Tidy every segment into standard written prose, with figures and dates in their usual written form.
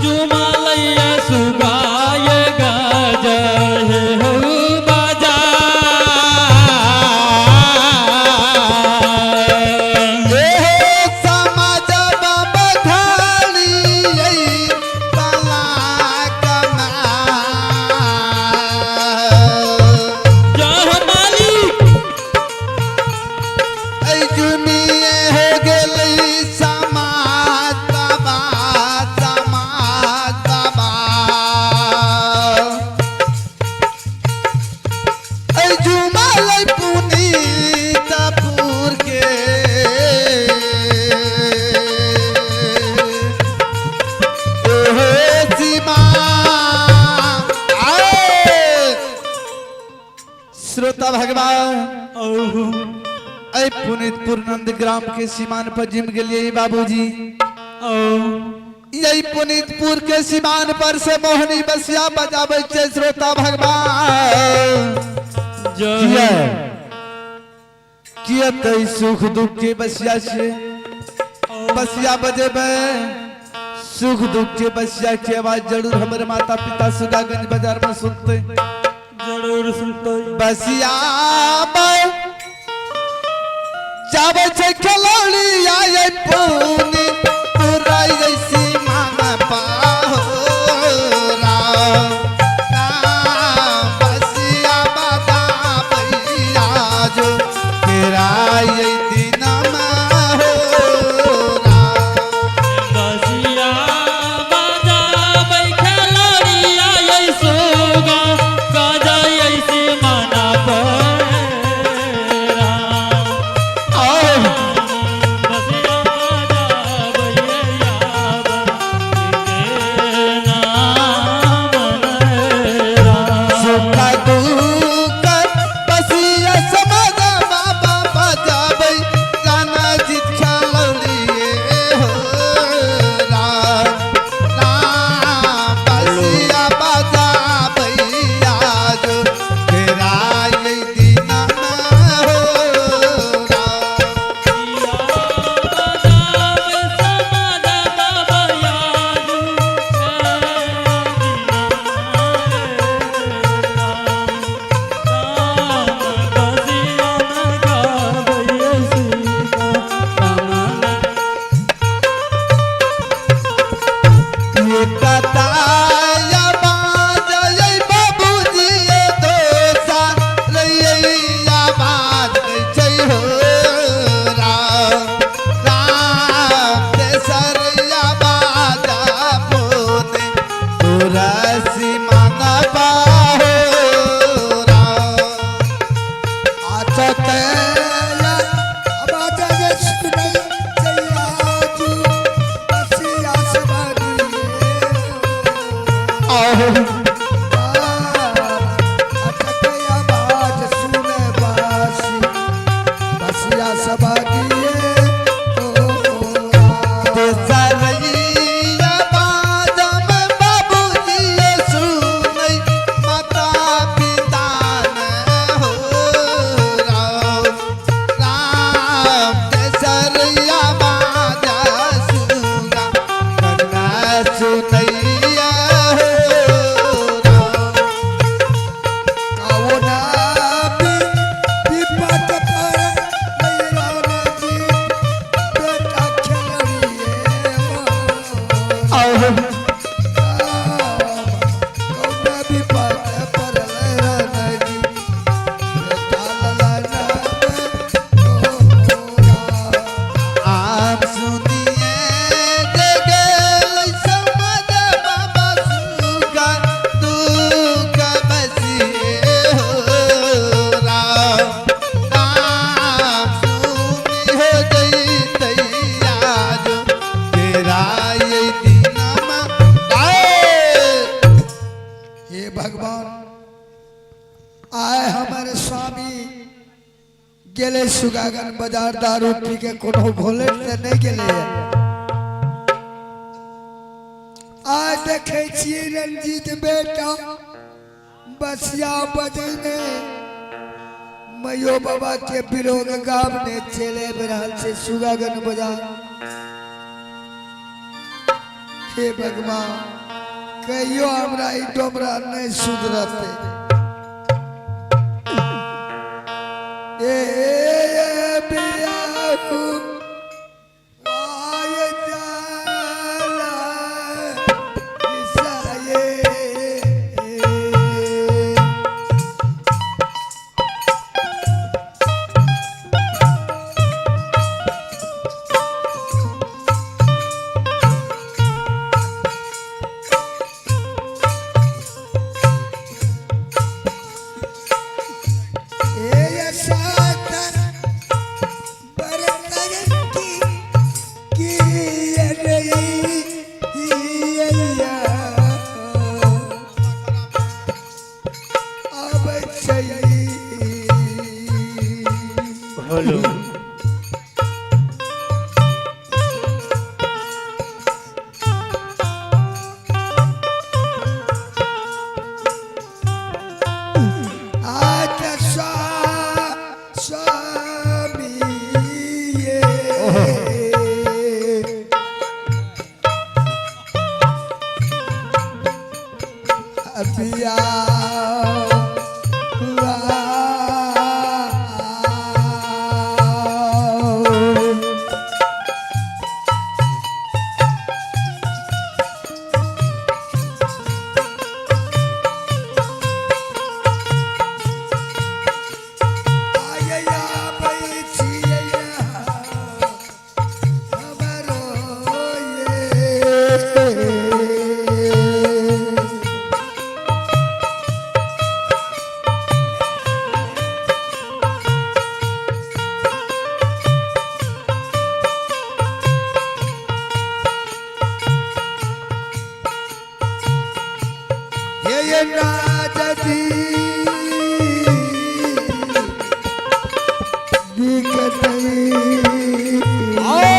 जुमलैया सुगाय गज हे हो बाजार। एहे समाज बाबा खाली तला कमा। जय हो मालिक। ऐ जुमिए हो गेलै समाज बाबा, समाज बाबा। ऐ जुमलै पुनीतपुर के। ओहो सीमा आए। श्रोता भगवान, औहु। ऐ पुनीतपुर नंदग्राम के सीमान पर जिम गेलिए बाबूजी। औ। यही पुनीतपुर के सीमान पर से मोहनी बसिया बजाबै छै श्रोता भगवान। जय किया किया तै सुख दुख के बसिया से बसिया बजेबै, सुख दुख के बसिया के आवाज जरूर हमर माता पिता सुगागंज बाजार में सुनते। जरूर सुनते। बसिया जाबै छै खेलौड़िया ये पुनी पूरा ये सीमान पाहो राम। राम बसिया बजाबैया जो तेरा ये दिनमा हो राम। बसिया बजाबै खेलौड़िया यै सुगा गज यै सीमाना पर राम। आओ। बसिया बजाबै याब के नाम राम। सुख दुख बसिया समाज बाबा बजाबै गाना जीत खेलौड़िए हो राम। राम बसिया बजाबैया जो तेरा ये दिनमा हो राम। ये कताया बाजै बाबूजी ये दोसा रैया बाज छै हो राम। राम तेसरैया बाजा पोने तोरा सीमाना पाहो राम। अच्छा तेया आवाज जे सुनै जयाजू बसिया सवारी। आहो। अच्छा तेया आवाज सुने बासी बसिया सवारी ओ। तेसरैया बाजा में बाबूजी ये सुनै माता पिता ने हो राम। राम तेसरैया बाजा सुगा कन्या सुनैया हो राम। आओ ना विपत पर नैरान जी बेटा खेलड़िए। आहो। विपत पर नैरान जी बेटा ललना। आम सुनिए जे गेलै समाज बाबा सुगा दुख बसिए हो राम। राम सुनि हो जैतैया जो तेरा ये दिनमा आए। हे भगवान, आए हमारे स्वामी गेले सुगागन बाजार दारू पी के कोनो घोले से नहीं गेले। आज देखे छियै रंजीत बेटा बसिया बजैने मैयो बाबा के विरोध गामने चले आबि रहल छै सुगागन बाजार। हे भगवान। कहियो हमरा ई डोमरा नहि सुधरतै। ए बियाहू आय जाला दिसाए। ए सातर बरतन की अब चाहिए। हेलो। आज स्वामी ये अभिया ये राजदी ओए,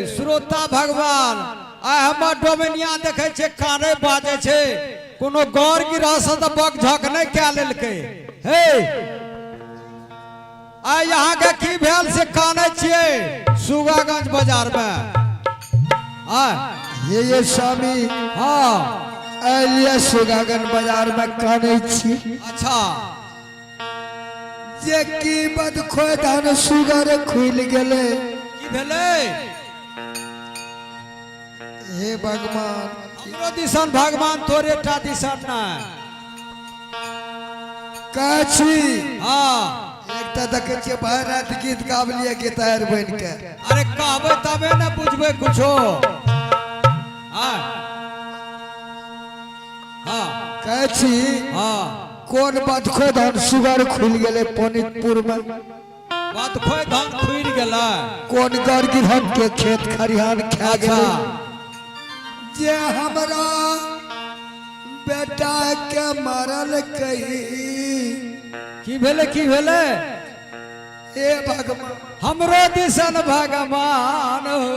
श्रोता भगवान, आइ हमर डोमिनिया देखै छै काने बाजै छै, कोनो गौर गिरह से तऽ बक झक नहि कए लेलकै। हे, आइ अहाँके की भेल से कानै छियै सुगागंज बाजार मे? आइ ये स्वामी। हाँ। एलिया सुगागन बाजार में कानै छी। अच्छा। जे की बद खोदान सुगर खुलि गेलै। की भेलै? हे भगवान। हमरो दिसन भगवान, तोरे टा दिसन नहि। कहै छी। हाँ। एक तऽ देखै छियै भरि राति गीत गाबलियै गीतार बनि के। अरे कहबै तबे ने बुझबै कुछो। हाँ हाँ। कहै छी। हाँ। कोन बदखो धान सुगर खुलि गेलै पौनितपुर में? बदखोइ धान खुलि गेलै। कोन गौर गिरहन के खेत खरिहान खा गेलै जे हमरा बेटा के मारल कही? की भेलै, की भेलै? हे भगवान। हमरो दिसन भगवान हो।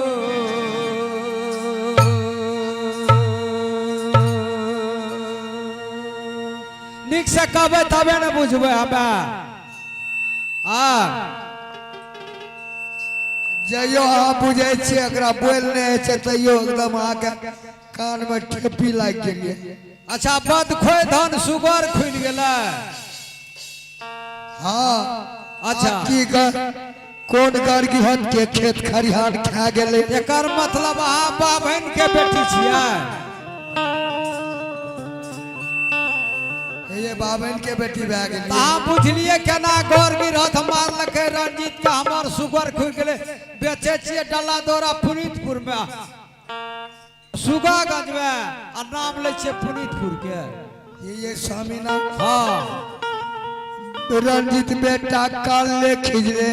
नीक से कहबै तबे ने बुझबै हमे आ। जइयो अहाँ बुझै छियै, एकरा बोल नहि होइ छै, तैयो एकदम अहाँके कान मे ठेपी लागि गेलियै। अच्छा, बदखोइ धान सुगर खुलि गेलै। हाँ। अच्छा। आ की कोन गरगिहन के खेत खरिहान खा गेलै? एकर मतलब अहाँ बाभन के बेटी छियै? हे, बाबन के बेटी भए गेलियै। अहाँ बुझलियै केना गौर गिरहत मारलकै रंजीत के? हमर सुगर खुलि गेलै। बेचै छियै डल्ला दौरा पुनीतपुर मे, सुगागंज मे, आ नाम लै छियै पुनीतपुर के। ये स्वामीनाथ। हाँ। रंजित बेटा काल ले खिजले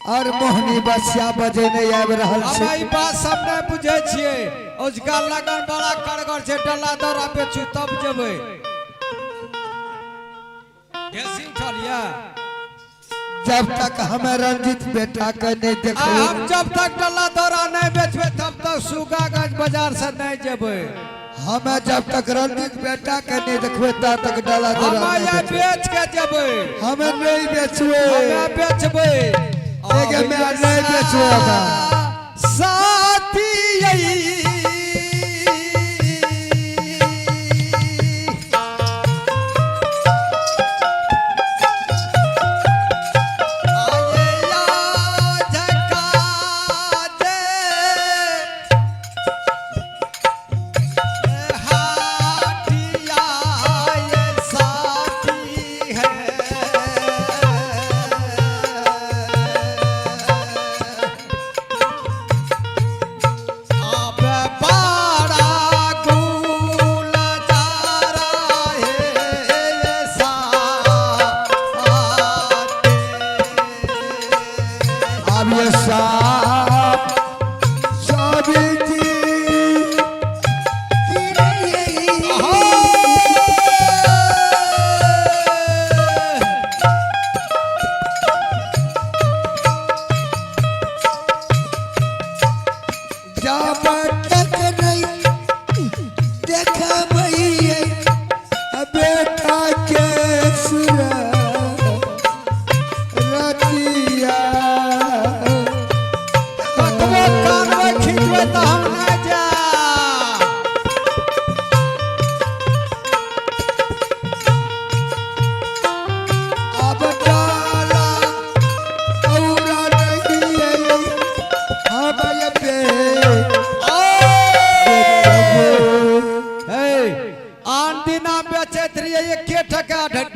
और मोहनी बसिया बजे नहीं आबि रहल हम छै। ई बात सब नहि बुझै छियै। ओजका लगन बड़ा कड़गर छै। डल्ला दौरा बेचू तब जेबै। ढेसी उठल यऽ। जब तक हमें रंजित बेटा के नहीं आ देखबै, हम जब तक डल्ला दौरा नहि बेचबै तब तक सुगागंज बाजार से नहि जेबै। हमें जब तक रंजित बेटा के नहीं देखबै तब तक डाला हम दौरा नहीं आइ बेचबै। बेच के जेबै। हमें नहीं बेचबै। हमे बेचबै। एगे मैं नहीं बेचबै हमरा। साथी।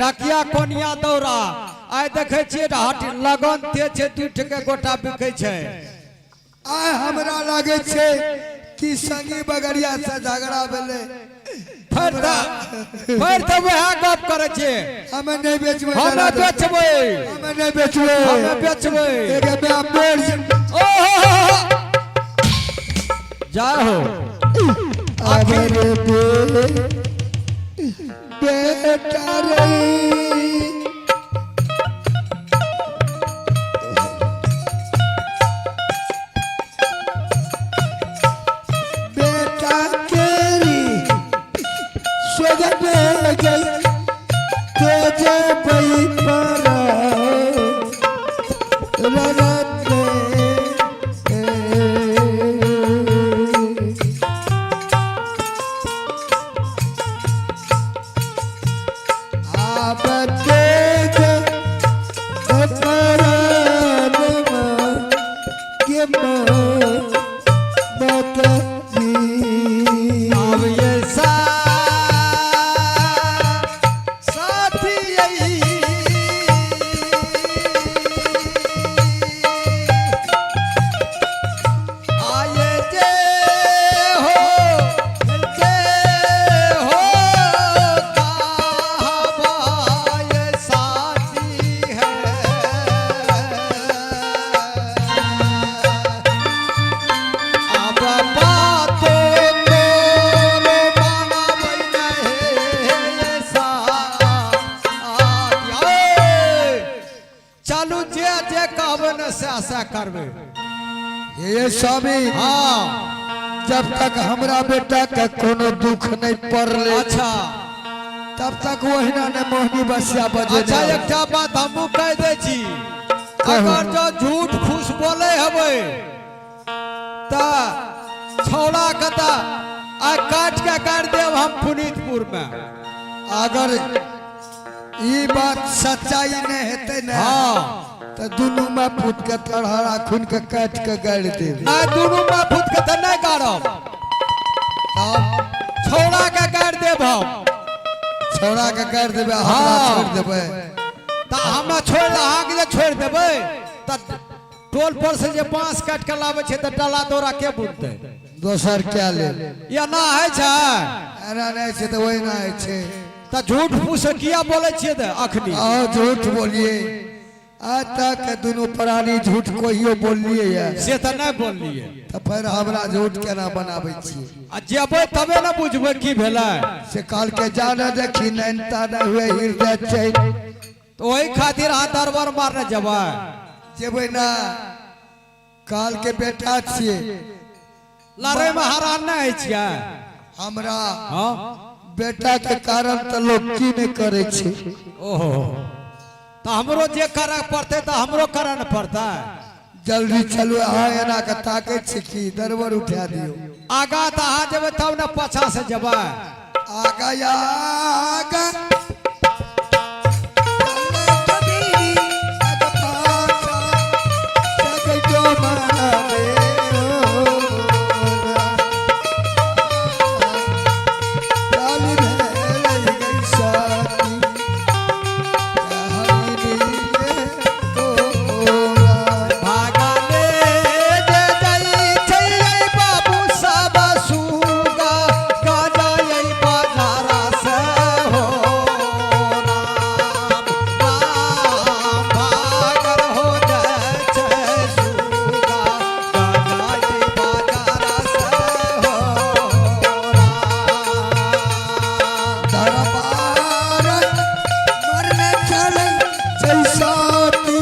डाकिया कोनिया दौरा। आइ देखै छियै हट लगन ते छै, 2 टके गोटा बिकै छै। आइ हमरा लागै छै कि संगी बगरिया से झगड़ा भेलै। फेर तऽ वएह गप करै छियै। हमे नहि बेचबै। हमे बेचबै। हमे नहि बेचबै। हमे बेचबै। ओहो जय हो। अगर बेटा रे बेटा केरी सोगन गई तेज पई पर अब ये साथी आए जे हो जे हो कहवा ये साथी है। अब बातो तोरो मानबै नहीं साथिया। चलू जे जे कहबै ने सएह सएह करबै। हे स्वामी। हाँ। जब तक हमरा बेटा के कोनो दुख नहीं पड़ले, अच्छा, तब तक ओहिना ने मोहनी बसिया बजे। अच्छा, एकटा बात हमहूँ कहि दै छी, अगर जो झूठ फूस बोले हेबै तऽ छौड़ा के तऽ आइ काटि के गाड़ि देब हम पुनीतपुर में। अगर ई बात सच्चाई नहीं हेतै ने, हाँ, तऽ दुनू में फूट के तरहरा खून के काटि के गाड़ि देब। नहि, दुनू में फूट के तऽ नहि गाड़ब, छौड़ा के गाड़ि देब हम। छौड़ा के गाड़ि देबै? हमरा हाँ। छोड़ि देबै? तऽ हमरा छोड़ि, अहाँके जे छोड़ि देबै तऽ टोल पर से जे बांस काटि के लाबै छै तऽ डाला दौरा के बुनतै? दोसर क्या लेल। एना होइ छै? एना नहि छै तऽ ओहिना होइ छै। तऽ झूठ फूस किया बोलै छियै तऽ अखनी? आओ झूठ बोलिए, आज तक दुनू प्राणी झूठ कहियो बोललिए ये? से तऽ नहि बोललियै। तऽ फेर हमरा झूठ केना बनाबै छियै? आ जेबै तबे ने बुझबै की भेलै। से कहलकै जाने देखी नैनता नहि हुए हृदय चैन। तऽ ओहि खातिर अहाँ दरबार मारने जेबै? जेबै ना, काल के बेटा छियै। लड़ैमे हरान नहि होइ छियै? हमरा हाँ, बेटा के कारण तऽ लोग की नहि करै छै। ओहो, तऽ हमरो जे करऽ पड़तै तऽ हमरो करऽ ने पड़तै। जल्दी चलू, अहाँ एना के ताकै छी की? दरबर उठा दियौ। आगा तऽ अहाँ जेबै तब ने पाछा से जेबै। आगा या आगा भागले जे जाइ छै बाबू सब सुगा गजाइ बाजारा से हो राम राम, भागल हो जाइ छै सुगा गजाइ बाजारा से हो राम। दरबार मरने चलै छै साथी,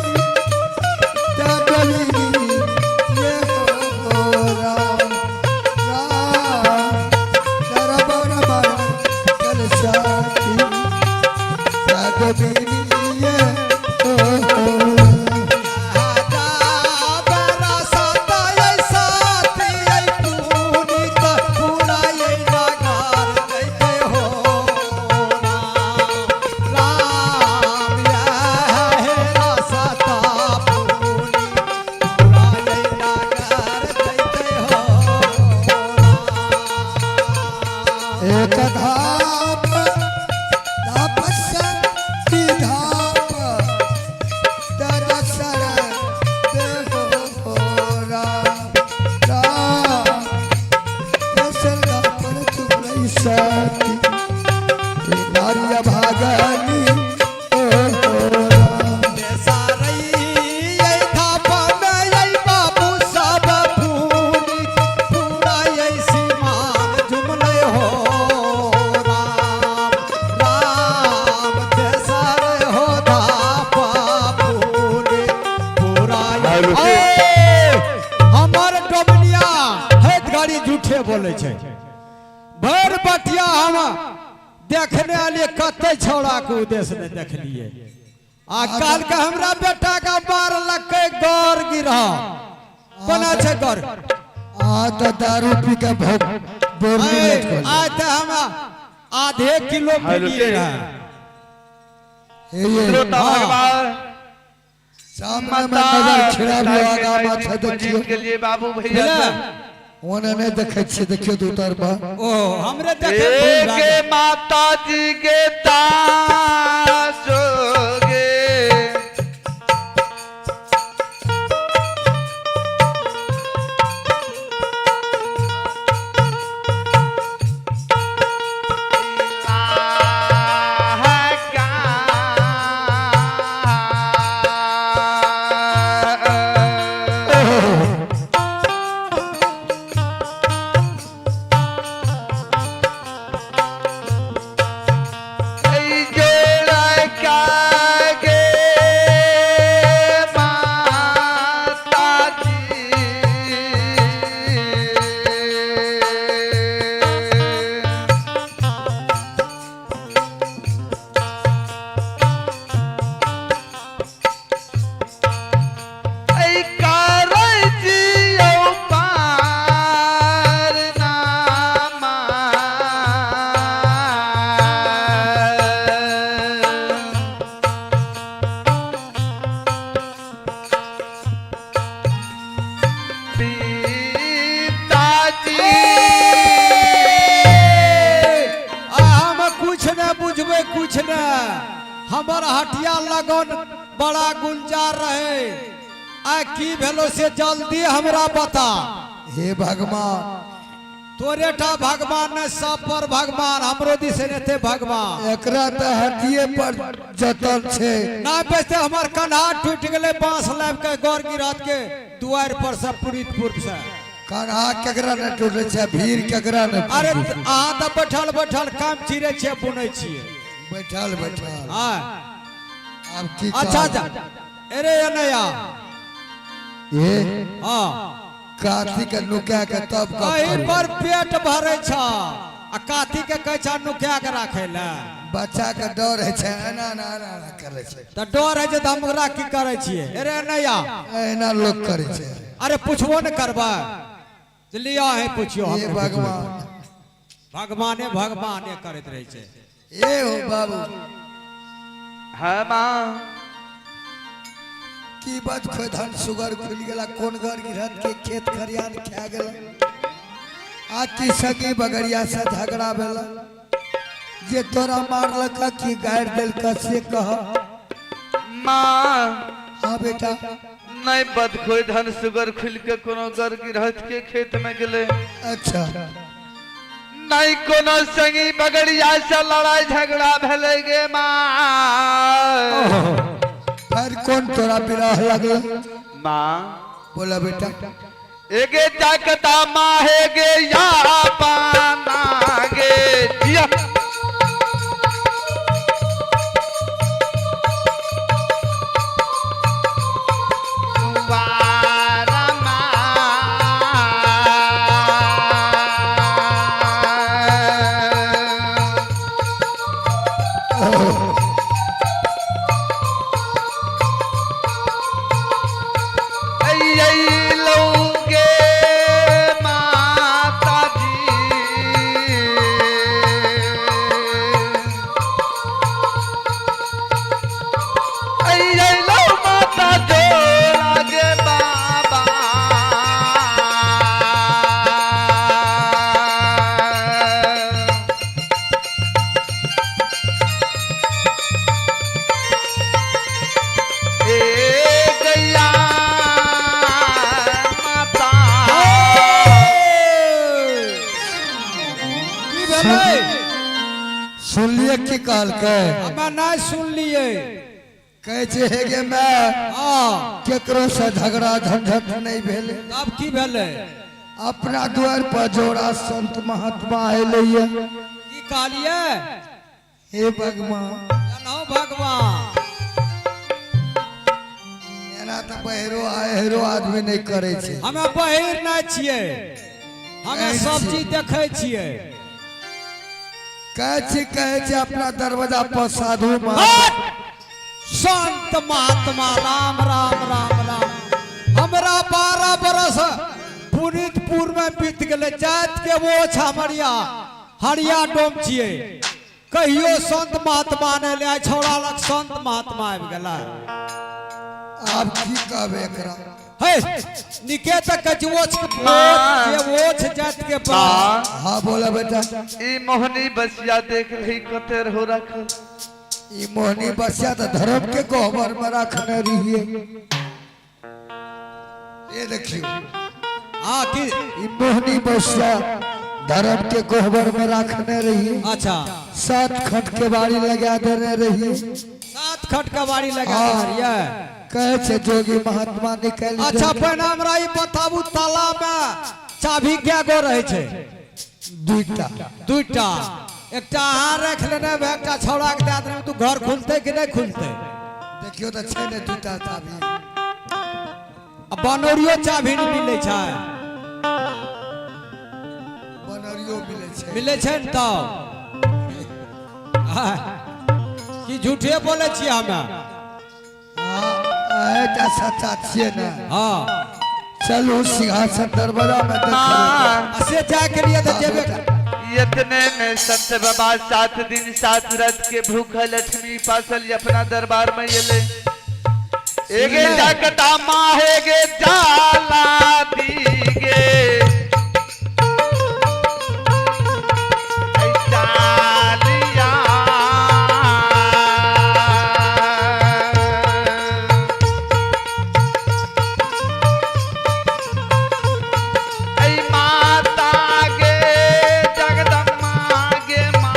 ये हो राम राम, दरबार मरने चल साथी, ये हो। राजा बरसतै साथी पुनीत पुरायै नगर जैते हो राम राम, यह रसता पुनीत पुरायै नगर जैते हो राम। एक धाप धाप सती हे नारी अभागनी ओ हो राम। हमर डोमनिया हैत गाड़ी झूठे बोले छै। भर बटिया हम देखने आलिए कते छौड़ा के उद्देश्य नहीं देखलिए। आ काल के हमरा बेटा का बार लके गौर गिरह कोना छै गौर। आ तऽ दारू पी के भोग बोरनी लटकल। आय तऽ हम आधे किलो पीलिए रहे। हे ये श्रोता भगवान सामने में नजर खिराबियो आगा माथा देखियो। के लिए बाबू भैया बुझले? ओने नहीं देखे छियै, देखियो दू तरफा। ओ हमरे देखे भूल एक लागल। माता जी के दासोगे आ हम कुछ न बुझबै कुछ न। हमर हटिया लगन बड़ा गुलजार रहे। आ की भेलो से जल्दी हमरा बता। हे भगवान, तोरे टा भगवान ने सब पर भगवान, हमरो दिस ने थे भगवान। एकरा तऽ हटिए पर जतन छै। ना बेचते हमर कन्हा टूट गेलै बांस लाबि के गौर गिरहत के दुआरि पर से पुरीतपुर से। कन्हा केकरा ने टूटे छै, भीड़ केकरा ने। अरे अहाँ तऽ बैठल बैठल काम चिरै छियै बुनै छियै। बैठल बैठल हाँ आब की अच्छा कहब? अच्छा अरे नया हे हाँ काथी के नुका के तब गप एहि करू। पर पेट भरै छ आ काथी के कहै छ नुका के राखै लए। बच्चा के डर होइ छै, एना एना एना एना करै छै। तऽ डर होइ छै तऽ हम ओकरा की करै छियै? अरे नया एना लोक करै छै। अरे पुछबो ने करबै, लिअ अहीं पुछियो। हे हम भगवान, भगवाने भगवाने करैत रहै छै। हे हो बाबू। हाँ माँ। की बात खोइ धन सुगर खुलि गेला, कोन घर गिरहत के खेत खरियान खा गेला, आ की सगी बगरिया से झगड़ा भेला जे तोरा मारलक की गारि देलक से कह। माँ। हाँ बेटा। नहीं बदखोई धन सुगर खुल के कोनो घर गिरहत के खेत में गेले। अच्छा। नहीं कोनो संगी बगड़िया से लड़ाई झगड़ा भेले गे माँ। फिर कौन तोरा बिराह लगल? माँ। बोला बेटा। एगे जागता माहे गे या पाना गे जिया। वारा माँ। लौगे माता जी। भेलै? सुनलिए की कहलकै? हमे नहि सुनलिए। कहै छै हे गे माय, हँ। केकरो से झगड़ा झंझट नहि भेलै। तब की भेलै? अपना द्वार पर जोड़ा संत महात्मा एलैया। की कहलिए? हे भगवान। जनहु भगवान। एना तऽ बहिरो आहिरो आदमी नहि करै छै। हमे बहिर नहि छियै, हमे कहै सब छी। चीज देखै छियै। कहै छी, कहै छै अपना दरवाजा पर साधु महात्मा। हट! संत महात्मा, राम राम राम राम। हमरा 12 बरस पुनीतपुर में बीत गेलै। जात के वो हमारिया हरिया डोम छियै, कहियो संत महात्मा नहि ले। आइ छौड़ा लग संत महात्मा आबि गेला। आब की कहबै एकरा? हे निके तऽ कहै छी ओछ जे ओछ जात के बात। हाँ, बोला बेटा। ई मोहनी बसिया देख रही, कते रहो रखल? ई मोहनी बसिया तऽ धर्म के गोबर में रखने रहिए। ये देखियो। हाँ, की? ई मोहनी बसिया धर्म के गोबर में रखने रहिए। अच्छा। 7 खट के बाड़ी लगा देने रहिए। 7 खट के बाड़ी लगा हाँ। रहिए। कहे छे जोगी महात्मा निकल। अच्छा, पहिने हमरा ई बताबू, ताला में चाभी कै गो रहै छै? दुईटा। दूटा। एकटा अहाँ राखि लेने हेबै, एकटा छौड़ा के दए देने, तू घर खुलतै कि नहि खुलतै? देखियो तऽ छै ने दूटा चाभी। आ बनौरियो चाभी नहि मिलै छै? बनरियो मिलै छै। मिलै छै ने तब? आँय, की झूठे बोलै छियै हमे? हाँ, अहेटा सच्चा छियै ने? हँ। चलू सिंहासन दरबार में देखबै। आ से जायके लिए तऽ जेबे कर। इतने में संत बाबा 7 दिन 7 रात के भूखल लक्ष्मी पासल अपना दरबार में ये एगे जगता माहेगे जाला दीगे ऐ चालिया। ऐ माता गे जगदम्बा गे माँ।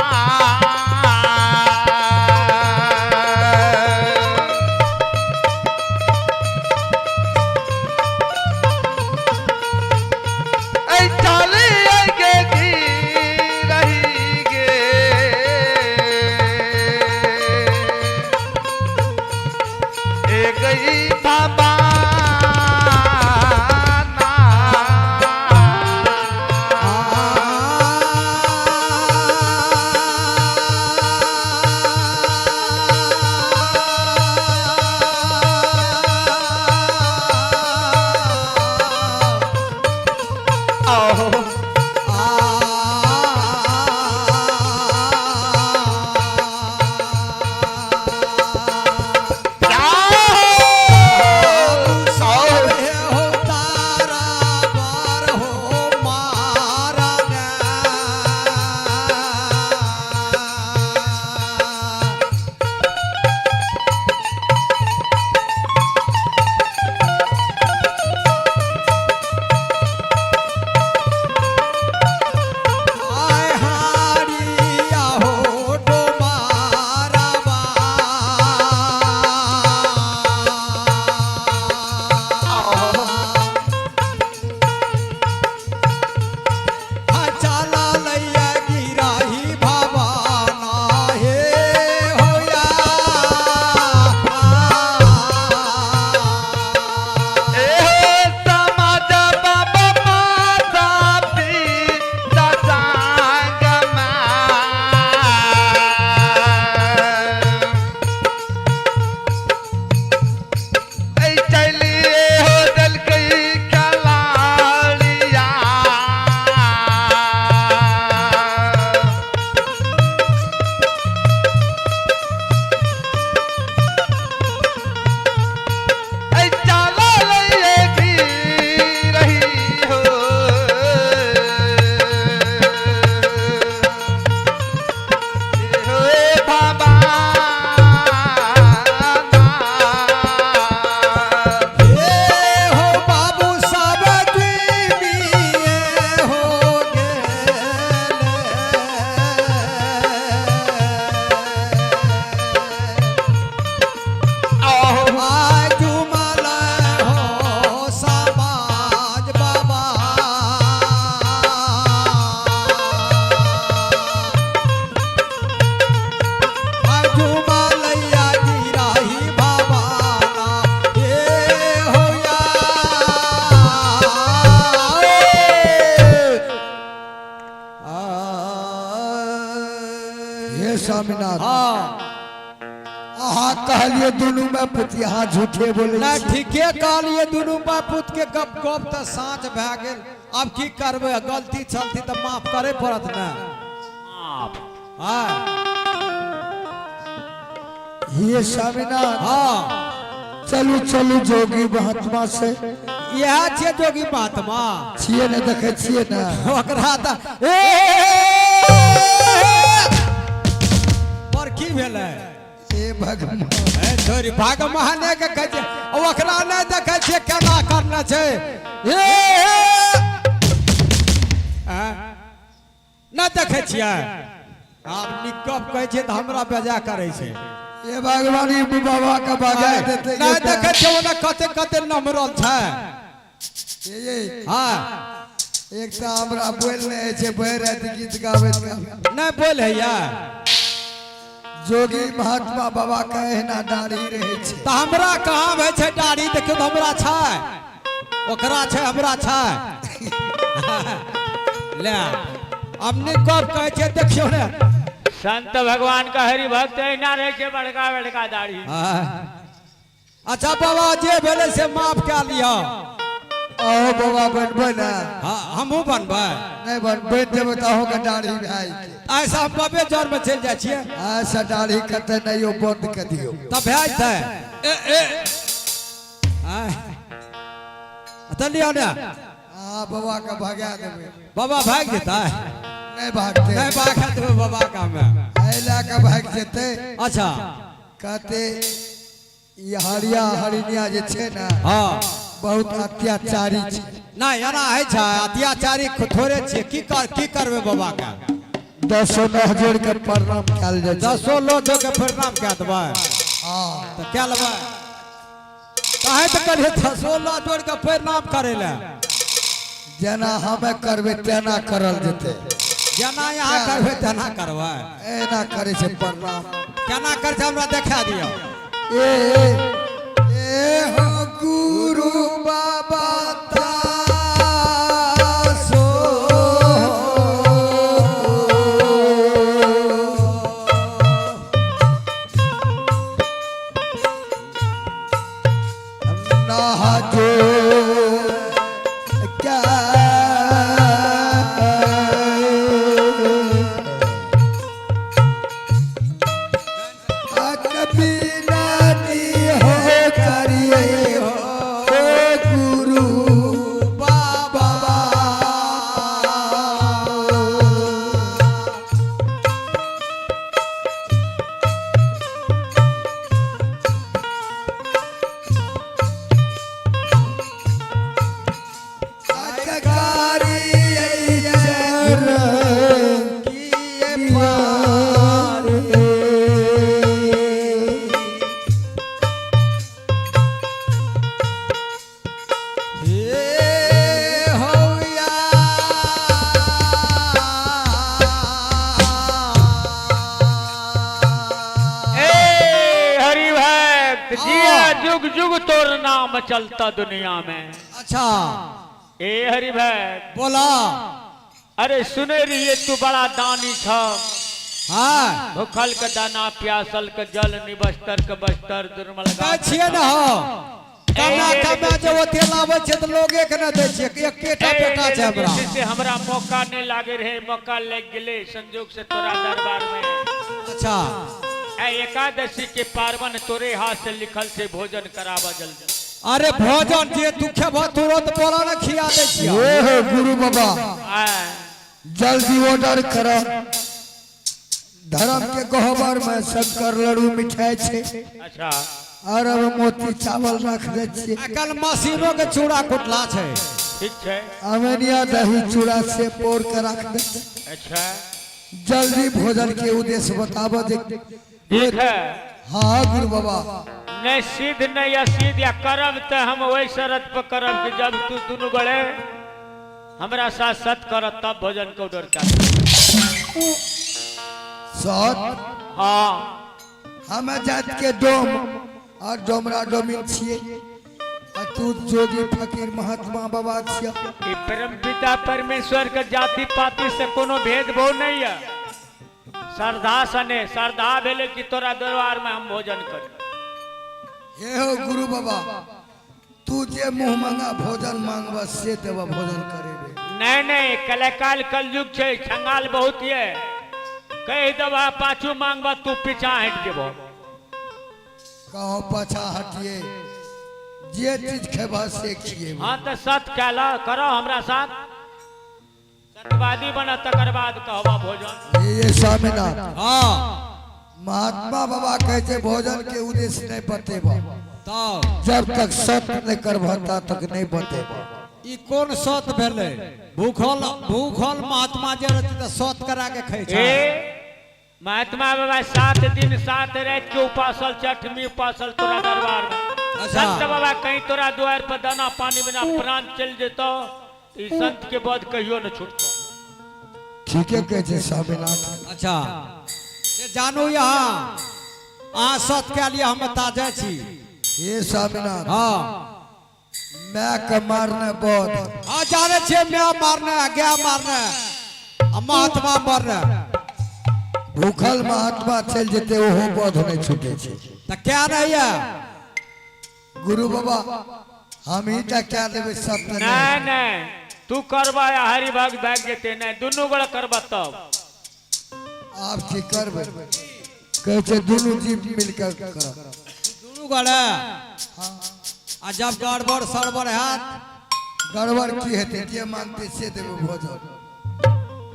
हे स्वामीनाथ। हाँ। अहाँ कहलिए दुनू में पुत अहाँ झूठे बोले। नहि, ठीके कहलिए, दुनू बापूत के गप गप तऽ साँच भए गेल। आब की करबै, गलती छलती तऽ माफ करे पड़त ने। माफ। हाँ। हे स्वामीनाथ। हाँ। चलू चलू जोगी महात्मा से। इएह छियै जोगी महात्मा। छियै ने, देखै छियै ने। ओकरा तऽ ए पर की भेलै? हे भगवान। ए छोरी, भगवाने के कहै छै, ओकरा नहि देखै छियै केना करना छै। ए आँय? नहि देखै छियै? आब नीक गप कहै छियै तऽ हमरा बेजा करै छै। हे भगवान, ई बाबा के बजा देते। नहि देखै छियै ओना कते कते नमरल छै। ये हाँ। एक तऽ हमरा बोल नहि होइ छै, भरि राति गीत गाबैत गाबैत। नहि बोल हैया। जोगी महात्मा बाबा के एहिना दाढ़ी रहै छै। तऽ हमरा कहाँ होइ छै दाढ़ी? देखियौ तऽ हमरा छै, ओकरा छै, हमरा छै। ले, आब नीक गप कहै छियै, देखियौ ने। संत भगवान का हरि भक्त एहिना रहै छै, बड़का बड़का दाढ़ी। हाँ। अच्छा बाबा, जे भेलै से माफ कए लिअ। अहो बाबा बनबै ने। हाँ, हमहूँ बनबै। नहि बनबै देबै तऽ अहूँके दाढ़ी भए जेतै। ऐसा हम बाबे जरमे चलि जाइ छियै। ऐसा दाढ़ी कतै नहि यौ, बंद कऽ दियौ। तब भए जेतै। ए ए आँय। तऽ लिअ ने। अहाँ बाबा के भगा देबै। बाबा भागि जेतै। नहि भागतै। नहि भागत देबै बाबा के हमे। एहि लए कऽ भागि जेतै। अच्छा। कहते ई हरिया हरिनिया जे छै ने, हाँ। बहुत अत्याचारी छै। नहि, एना होइ छै? अत्याचारी थोड़े छियै। की कर, की करबै बाबा के? दसो नह जोड़ के प्रणाम कयल जाइ छै। दसो लो दो के प्रणाम कए देबै? हाँ। तऽ कए लेबै। काहे तऽ कहलियै दसो लो जोड़ के प्रणाम करै लए। जेना हमे करबै तेना करल जेतै। जेना यहाँ करबै तेना करबै। एना करै छै प्रणाम। केना करै छै, हमरा देखा दिअ। ए ए हो गुरु बाबा तासो। नहा जो क्या कबीरानी हो करिए हो गुरु बाबा। हे हौया। ए हरि भक्त जिया, जुग जुग तोर नाम चलता दुनिया में। अच्छा। ए हरि भक्त। बोला। अरे सुने रहिए तू बड़ा दानी छ। हाँ। भूखल के दाना, प्यासल के जल, निबस्तर के बस्तर, दुर्मल कहै छियै ने हौ, कमा कमा जे ओते लाबै छै तऽ लोगे के नहि दै छियै। एकेटा बेटा छै हमरा। से हमरा मौका नहीं लागे रहे, मौका लग गेले संजोग से तोरा दरबार में। अच्छा। ए एकादशी के पार्वण तोरे हाथ से लिखल से भोजन करावा जल्दी। अरे भोजन जे तू खेबह तुरंत बोला ने, खिया दै छियै। ए हो गुरु बाबा। आय। जल्दी ऑर्डर कर, धर्म के गहबर में शंकर लड्डू मिठाई छै। अच्छा। और अब मोती चावल रख दे छियै। आइकाल्हि मशीनो के चूड़ा कुटला छै। ठीक छै। अमेनिया दही चूड़ा से पोर के रख दे छियै। अच्छा। जल्दी भोजन के उद्देश्य बताबो जे। ठीक है। हाँ गुरु बाबा। नहीं सिद्ध नहीं असिद्ध या करब तो हम वही शरत पर करब कि जब तू दुनू बड़े हमरा साथ सत करत तब भोजन के ऑर्डर कर। सत? हाँ। हमें जात के डोम और डोमरा डोमिन छियै आ तू जोगी फकीर महात्मा बाबा छियै। ई परम पिता परमेश्वर के जाति पाति से कोनो भेदभाव नहीं है। श्रद्धा सने श्रद्धा भेलै कि तोरा दरबार में हम भोजन करी। हे हो गुरु बाबा, तू जे मुंह मांगा भोजन मांगबा से देबा भोजन करेबे। नहीं नहीं, कलाकाल कलयुग छै, छंगाल बहुत ये। कहि देबा पाछू मांगबा तू पीछा हटि जेबो। कहो पाछा हटिए, जे चीज खेबा से खिएबे। हाँ तो सत कैला करो हमरा साथ, सतवादी बना तकर बाद कहबा भोजन। ये स्वामीनाथ। हाँ। महात्मा बाबा कहे छै भोजन के उद्देश्य नहीं बतेबा तब जब तक सत्य नहीं करबा ता तक नहीं बतेबा। ई कोन सत भेलै? भूखल भूखल महात्मा जे रहतै तऽ सत करा के खाइ छै। ए महात्मा बाबा 7 दिन 7 रात के उपासल, चठमी उपासल तोरा दरबार में। अच्छा। संत बाबा कहीं तोरा द्वार पर दाना पानी बिना प्राण चल जेतो, ई संत के बोध कहियो न छूटतो। ठीके कहे छै स्वामीनाथ। अच्छा से जानू, यहाँ अहाँ सत कए लिअ, हम ताजे छी। हे स्वामीनाथ। हाँ। मैं के मारने बोध। हाँ जाने छियै, my मारने गाय मारने आ महात्मा मरने। भूखल महात्मा चल जेते ओहो बोध नहीं छूटे छै। तऽ क्या नहीं है? गुरु बाबा, हम ही टा क्या देबै सत्य? नहीं नहीं। नहीं, तू करबा या हरि भक्त भाग जेते? नहीं, दुनू गोड़ा करबा तब। आप की करबै? कहै छै दुनू जीव मिलकर करब। दुनू गोड़े आ जब गड़बड़ सड़बड़ हैत? गड़बड़ की हेतै? जे मांगते से देबै भोजन।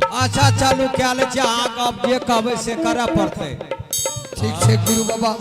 अच्छा चलू, कए लै छियै अहाँके, अब जे कहबै से करऽ पड़तै। ठीक छै गुरु बाबा।